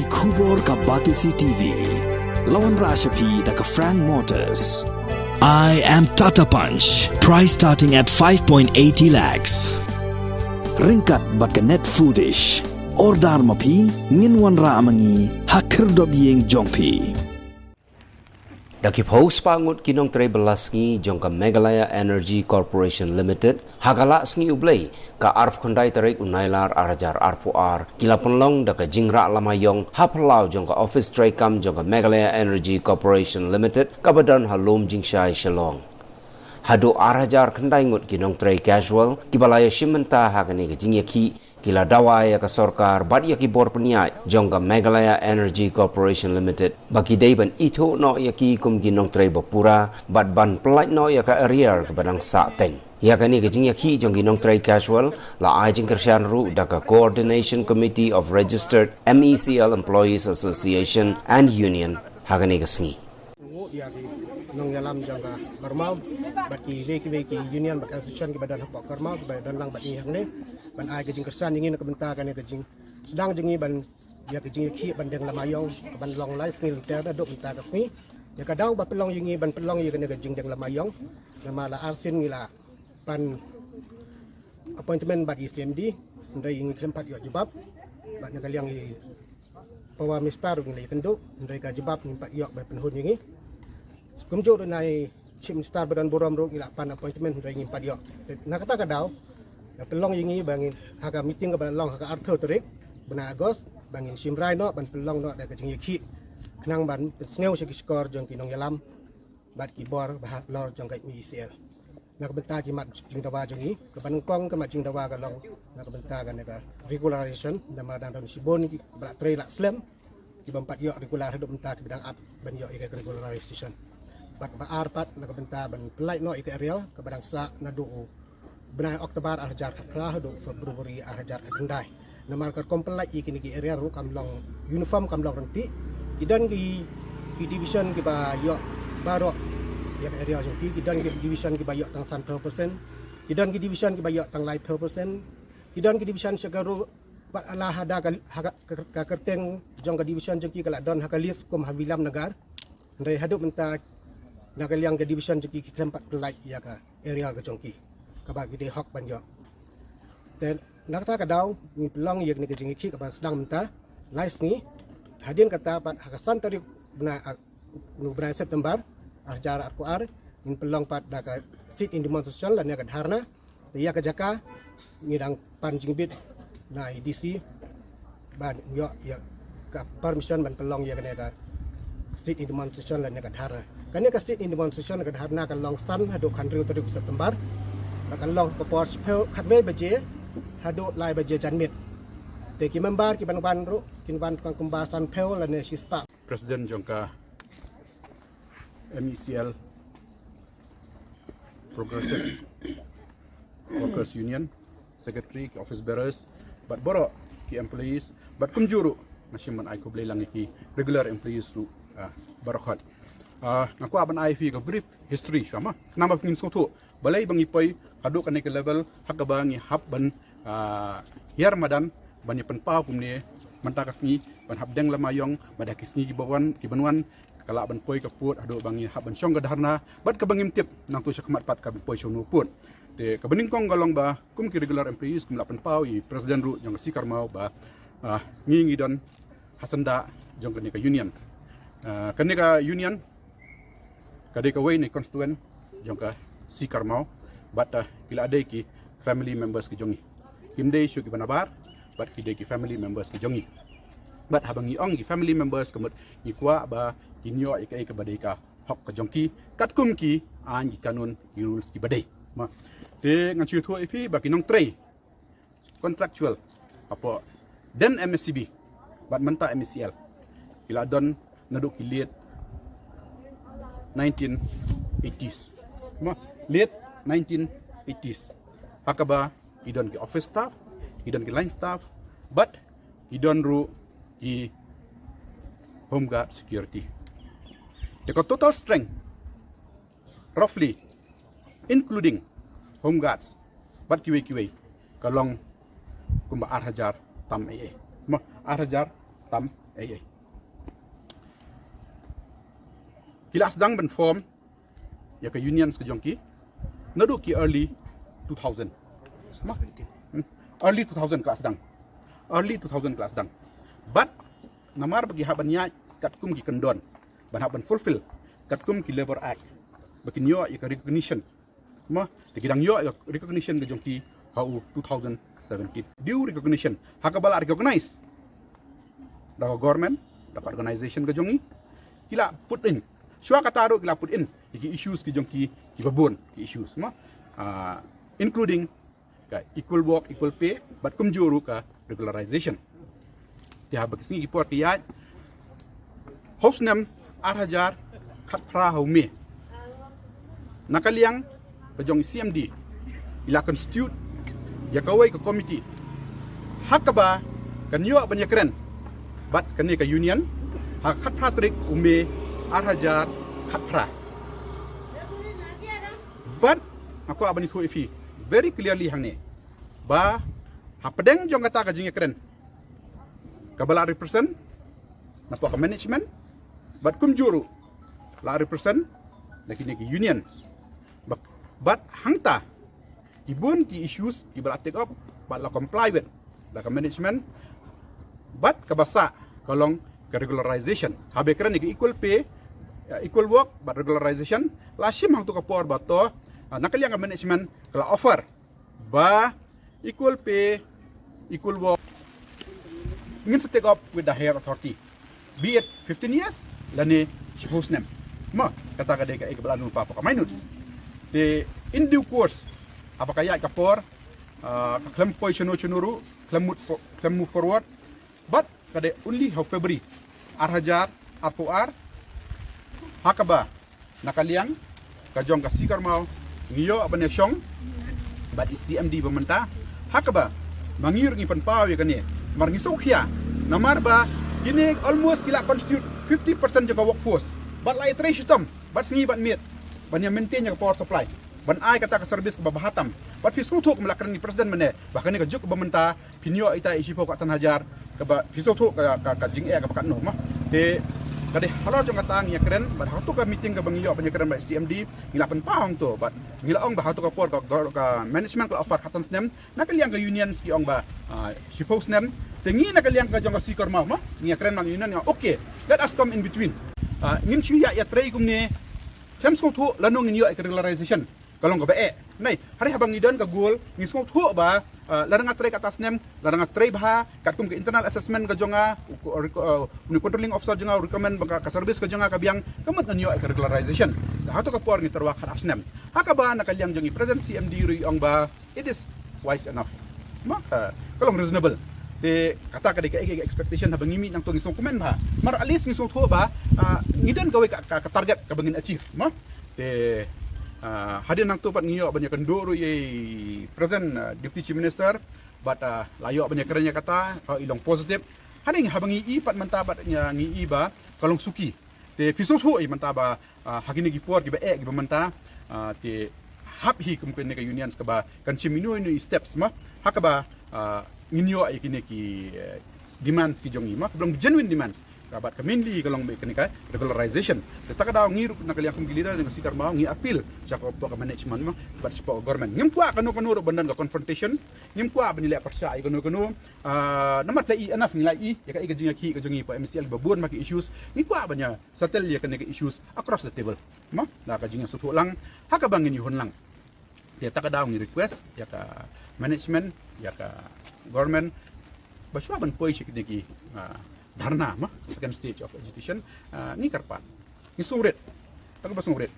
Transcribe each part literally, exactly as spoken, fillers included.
Khubor ka Batesi T V. La wanrah sha phi da ka Frank Motors. I am Tata Punch. Price starting at five point eighty lakhs. Ryngkat bad ka Net Foodish. Order ma phi, ngin wanrah ma ngi ha khyrdop ïing jong phi. Da ki phew spah ngut ki nongtrei bylla sngi jong ka Meghalaya Energy Corporation Limited, ha ka Lah Sngi U Blei, ka arphew khyndai tarik u Nailar ar hajar arphew ar, ki la pynlong da ka jingrah lama ïong ha phyllaw jong ka office treikam jong ka Meghalaya Energy Corporation Limited, kaba don ha Lum Jingshai, Shillong. Haduh ar hajar khyndai ngut ki nongtrei casual kiba la ïashim bynta ha kane ka jingïakhih, ki la dawa ïa ka sorkar bad ïa ki bor pynïaid jong ka Meghalaya Energy Corporation Limited ba ki dei ban ithuh noh ïa ki kum ki nongtrei ba pura bad ban pyllait noh ïa ka arrear kaba dang sah teng. Ïa kane ka jingïakhih jong ki nongtrei casual la ai jingkyrshan ruh da ka Coordination Committee of Registered M E C L Employees Association and Union ha kane ka sngi. Nguh ïa ki nongïalam jong ka Kyrmaw bad kiwei kiwei ki union bad association kiba don hapoh Kyrmaw kiba don lang bad ngi hangne ban ai ka jingkyrshan ïa ngi na ka bynta kane ka jingsdang jong ngi ban ïa ka jingïakhih ban deng lama ïong ban long lai sngi lynter naduh mynta ka sngi. Ïa ka daw ba pynlong ïa ngi ban pynlong ïa kane ka jingdeng lama ïong, namar la arsien ngi la pan appointment bad i C M D, hynrei ngi khlem pat ïoh jubab. Bad na ka liang i Power Minister ruh ngi la ïakynduh, hynrei ka jubab ngim pat ïoh ban pynhun ïa ngi. Kumjuh ruh na i Chief Minister ba don burom ruh ngi la pan appointment hynrei ngim pat ïoh. Te na kata ka daw la pynlong ïa ngi ba ngin ha ka meeting kaba la long ha ka arphew tarik bnai August ba ngin shim rai noh ban pynlong noh da ka jingïakhih khnang ban pynsngew sha ki shkor jong ki nongïalam bad ki bor ba halor jong ka M E C L. Na ka bynta ki mat jingdawa jong ngi, kaba nyngkong ka mat jingdawa ka long na ka bynta kane ka regularization, namar dang don shibun kiba la trei la slem kiba ym pat ïoh regular haduh mynta kiba dang ap ban ïoh ïa ka regularization. Bad kaba ar pat na ka bynta ban pyllait noh ïa ka arrear kaba dang sah naduh u bnai October ar hajar khatphra haduh February ar hajar khatkhyndai. Namar ka rukom pyllait ïa kine ki arrear ruh kam long uniform, kam long ryntih. Ki don ki, ki division kiba ïoh baroh ïa ka arrear jong ki, ki don ki division kiba ïoh tang sanphew percent, ki don ki division kiba ïoh tang laiphew percent, ki don ki division sha ka ruh bad la hada ka, ha ka, ka, ka kyrteng jong ka division jong ki ka la don ha ka list kum ha Williamnagar. Hynrei haduh mynta na ka liang ka division jong ki ki khlem pat pyllait ïa ka arrear ka jong ki kaba ki dei hok ban ïoh. Te na kata ka daw ngi pynlong ïa kane ka jingïakhih kaba sdang mynta lai sngi. Hadien kata pat ha ka san tarik bnai, ah, bnai September ar hajar arphew ar ngin pynlong pat da ka sit-in demonstration lane ka dharna. Te ïa ka jaka ngi dang pan jingbit na i D C ban ïoh ïa ka permission ban pynlong ïa kane ka sit-in demonstration lane ka dharna. Kane ka sit-in demonstration ka dharna ka long san haduh khathynriew tarik September. Ba ka long ka por shiphew khatwei baje haduh lai baje janmiet. Te ki member kiban wan ruh kin wan tang kumba sanphew lane shispah. President jong ka M E C L Progressive Workers Union, Secretary, ki office bearers, bad baroh ki employees, bad kumjuh ruh nga shim ban ai khublei lang ïa ki regular employees ruh, ah, baroh khoit. Ah, nga kwah ban ai phi ka brief history shuwa ma. Khnang ba ngin sngewthuh balei ba ngi poi haduh kane ka level ha kaba ngi hap ban, ah, hiar madan ban ïa pynpaw kumne mynta ka sngi ban hap deng lama ïong, bad ha ki sngi kiba wan, kiban wan ka lah ban poi ka pud haduh ba ngi hap ban shong ka dharna, bad kaba ngim tip nangtu shakhmat pat ka ban poi shano pud. Te kaba nyngkong ka long ba kum ki regular employees kum la pynpaw i president ruh jong ka C Kyrmaw ba, ah, ngi ngi don ha syndah jong kane ka union. Ah, kane ka union ka dei kawei na ki constituent jong ka C Kyrmaw, bad, ah, ki la dei ki family members ki jong ngi. Kim dei shuh kiba nabar, bad ki dei ki family members ki jong ngi. Bad haba ngi ong ki family members ka mut ngi kwah ba kin ïoh ïa kaei kaba dei ka hok ka jong ki katkum ki aiñ, ki kanun, ki rules kiba dei. Ma, te ngan shu ïathuh ïa phi ba ki nongtrei contractual hapoh den M S C B bad mynta M E C L ki la don naduh ki late nineteen eighties. Ma, late nineteen eighties. Ha kaba ki don ki office staff, ki don ki line staff, bad ki don ruh ki home guard security. Te ka total strength roughly, including home guards bad kiwei kiwei, ka long kumba ar hajar tam ei ei. Ma, ar hajar Tam ei ei. Ki la sdang ban form ïa ka unions ka jong ki naduh ki early two thousand. Early two thousand ka la sdang. Early two thousand ka la sdang. But namar ba ki hap ban ïaid katkum ki kyndon, ban hap ban fulfill katkum ki Labour Act, ba kin ïoh ïa ka recognition. Ma te ki dang ïoh ïa ka recognition ka jong ki ha u two thousand seventeen. Due recognition ha kaba la recognize da ka government, da ka organization ka jong ngi. Ki la put in, shuwa kata ruh ki la put in ïa ki issues ki jong ki, ki babun ki issues, ma, including ka equal work, equal pay, bad kumjuh ruh ka regularization. Te haba ki sngi ki por ki ïaid, ha u snem ar hajar khatphra ha u May, na ka liang ka jong i C M D i la constitute ïa kawei ka committee ha kaba kan ïoh ban ïakren bad kane ka union ha khatphra tarik u May ar hajar khatphra. Bad nga kwah ban ïathuh ïa phi very clearly hangne ba hapdeng jong kata ka jingïakren kaba la represent na ka management bad kumjuh ruh la represent na kine ki union. Bad hangta ki bun ki issues kiba la take up bad la comply with da ka management bad kaba sah ka long ka regularization. Haba kren ïa ka equal pay, equal work bad regularization, la shim hangto ka por ba to na ka liang ka management ka la offer ba equal pay, equal work, ngin sa take up with the higher authority, be it fifteen years lane shiphew snem. Ma kata ka dei kaei kaba la lypa hapoh ka minutes. Te in due course, haba ka ïaid ka por, ka khlem poi shano shano ruh, khlem move forward. Bad ka dei only ha u February ar hajar arphew ar ha kaba na ka liang ka jong ka C. Karmaw ngi ïoh ban ïashong bad i C M D ba mynta ha kaba ma ngi ruh ngi pynpaw ïa kane. Namar ngi sngewkhia namar ba kine almost ki la constitute fifty percent jong ka workforce bad la ïatrei shitom bad sngi bad miet ban ïa maintain ïa ka power supply, ban ai kata ka service kaba bha tam. Bad phi sngewthuh kumba la kren i president mynne ba kane ka juk ba mynta phin ïoh ita i shiphew khatsan hajar kaba phi sngewthuh ka, ka, ka jingeh kaba katno ma. Te ka dei halor jong kata ngi ïakren bad hato ka meeting kaba ngi ïoh ban ïakren bad C M D ngi la pynpaw hangto bad ngi la ong ba hato ka por ka, ka management ka la offer khatsan snem, na ka liang ka unions ki ong ba shiphew snem. Te ngi na ka liang ka jong ka C. Karmaw ma ngi ïakren bad union ngi ong okay, let us come in between. Ngin shu ïa ïatrei kumne khlem sngewthuh lano ngin ïoh ïa ka regularization. Ka long kaba eh. Nai, hynrei haba ngi don ka goal ngi sngewthuh ba lada nga trei kata snem, lada nga trei bha katkum ka internal assessment ka jong nga, u controlling officer jong nga u recommend ba ka service ka jong nga ka biang, ka mut ngan ïoh ïa ka regularization. Hato ka por ngi tyrwa khatar snem. Ha kaba na ka liang jong i president C M D ruh i ong ba it is wise enough. Ma ka long reasonable. Te kata ka dei ka expectation haba ngi mih nangto ngi sngewkmen bha. Mar at least ngi sngewthuh ba ngi don kawei ka, ka target kaba ngin achieve. Ma te hadien nangto pat ngi ïoh ban ïakynduh ruh ïa i present Deputy Chief Minister bad la ïoh ban ïakren ïa kata, i long positive. Hangne haba ngi i pat mynta bad ngi i ba ka long suki. Te phi sngewthuh i mynta ba ha kine ki por kiba eh kiba mynta te hap hi kum kine ka unions kaba kan shim ino ino i steps ma ha kaba ngin ïoh ïa kine ki demands ki jong i ma ka long genuine demands. Ka bad ka mainly ka long ba kane ka regularization. Te ta ka daw ngi ruh na ka liang kum ki leader jong ka C. Karmaw ngi appeal sha ka management ma bad sha ka government. Ngim kwah kano kano ruh ban don ka confrontation. Ngim kwah ban ïaleh pyrshah ïa kano kano. Namar la i enough ngi la i ïa ka, ïa ka jingïakhih ka jong i pa M C L ba bun ma ki issues. Ngi kwah ban ïa settle ïa kane ka issues across the table. Ma na ka jingïasngewthuh lang ha kaba ngin ïa hun lang. Te ta ka daw ngi request ïa ka management, ïa ka government ba shuwa ban poi sha kine ki dharna ma second stage of agitation. Ngi kyrpad, ngi sngewrit, ta kaba sngewrit,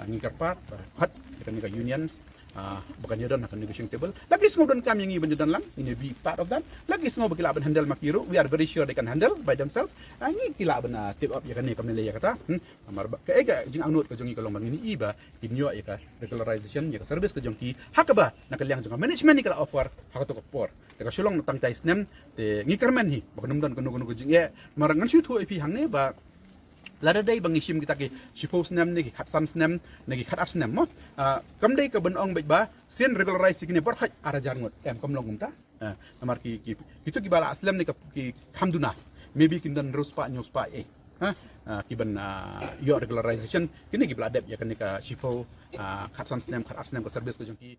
ngi kyrpad ba khot ïa kane ka unions ba kan ïa don ha ka negotiation table. La ki sngew donkam ïa ngi ban ïa don lang, ngin ïa be part of that. La ki sngew ba ki lah ban handle ma ki ruh, we are very sure they can handle by themselves. Ngi ki lah ban take up ïa kane ka mele ïa kata. Namar ba kaei ka jingangnud ka jong ngi ka long ba ngin ïa i ba kin ïoh ïa ka regularization ïa ka service ka jong ki ha kaba na ka liang jong ka management ngi ka la offer ha kato ka por. Te ka shu long tang tai snem. Te ngi kyrmen hi ba kan ym don kano kano ka jingeh. Namar ngan shu thuh ïa phi hangne ba lada dei ba ngi shim kita ki shiphew snem ne ki khatsan snem ne ki khatar snem mo. Kam dei ka ban ong beit ba sien regularize ïa kine baroh ar hajar ngut, em, kam long kumta. Namar ki, ki, kito kiba la slem ne ki kham duna. maybe kin don hynriew spah hynñiew spah eh, ha, ah, ki ban, ah, ïoh regularization. Kine ki ba la dep ïa kane ka shiphew, ah, khatsan snem, khatar snem ka service ka jong ki.